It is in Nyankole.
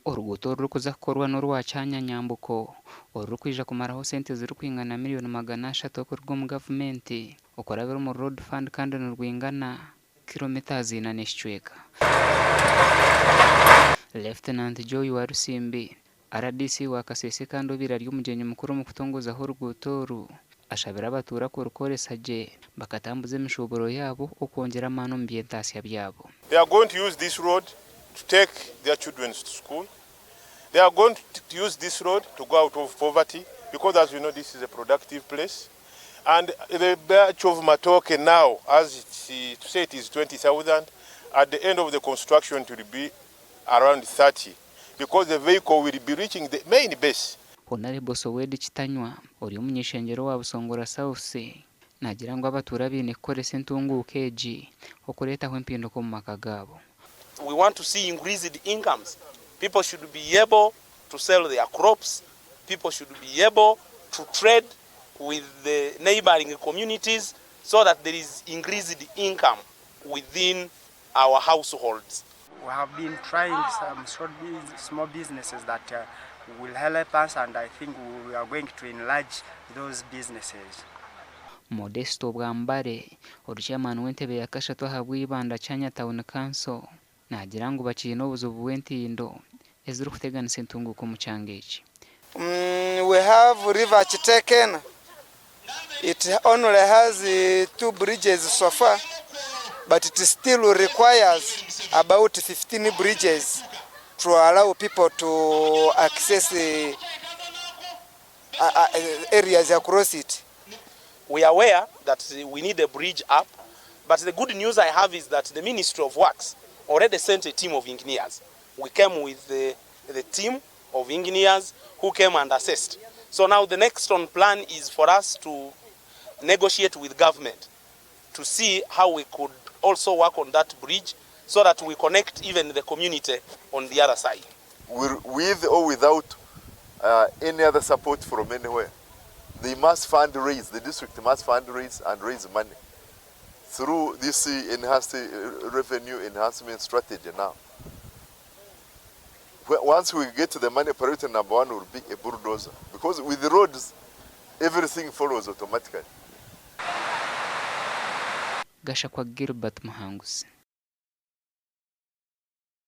Oruguuto orurikuza kukorwa n'orwa Kyanya-Nyambuko orurikwija kumaraho sente zirikwingana miriyoni 300 okuruga omu gavumenti okurabira omuri Road Fund kandi nirwingana kiromita ina n'ekicweka. Lieutenant Joy Walusimbi, RDC wa Kasese kandi obaire ari omugyenyi mukuru omu kutongozaho oruguuto oru, ashabire abatuura kurukoresa gye bakatambuza emishuuburo yaabo okwongyera amaani omu by'entaasya byabo. They are going to use this road to take their children to school, they are going to use this road to go out of poverty because as we know this is a productive place and the batch of matooke now as it's to say it is 20,000 at the end of the construction it will be around 30 because the vehicle will be reaching the main base. Honarebo Sowedi Kitanywa ori omuny'eishengyero owa Busongora South naagira ngu abatuura baine kukoresa entunguuka egi okureetaho empinduka omu maka gaabo. We want to see increased incomes, people should be able to sell their crops, people should be able to trade with the neighboring communities so that there is increased income within our households. We have been trying some short small businesses that will help us and I think we are going to enlarge those businesses. Modesto Bwambare, ori chairman w'entebe ya kashatu ahabwa Ibanda Kyanya Town Council naagira ngu bakiine obuzibu bw'entindo ezirikuteganisa entunguuka omu kyanga eki. We have River Kitekena, it only has two bridges so far but it still requires about 15 bridges to allow people to access areas across it. We are aware that we need a bridge up but the good news I have is that the Ministry of Works already sent a team of engineers. We came with the, the team of engineers who came and assessed. So now the next on plan is for us to negotiate with government to see how we could also work on that bridge so that we connect even the community on the other side. With or without any other support from anywhere, they must fundraise, the district must fundraise and raise money through this enhanced revenue enhancement strategy now. Once we get the money, priority number one will be a bulldozer. Because with the roads, everything follows automatically. Gashakwa Gilbert Muhanguzi.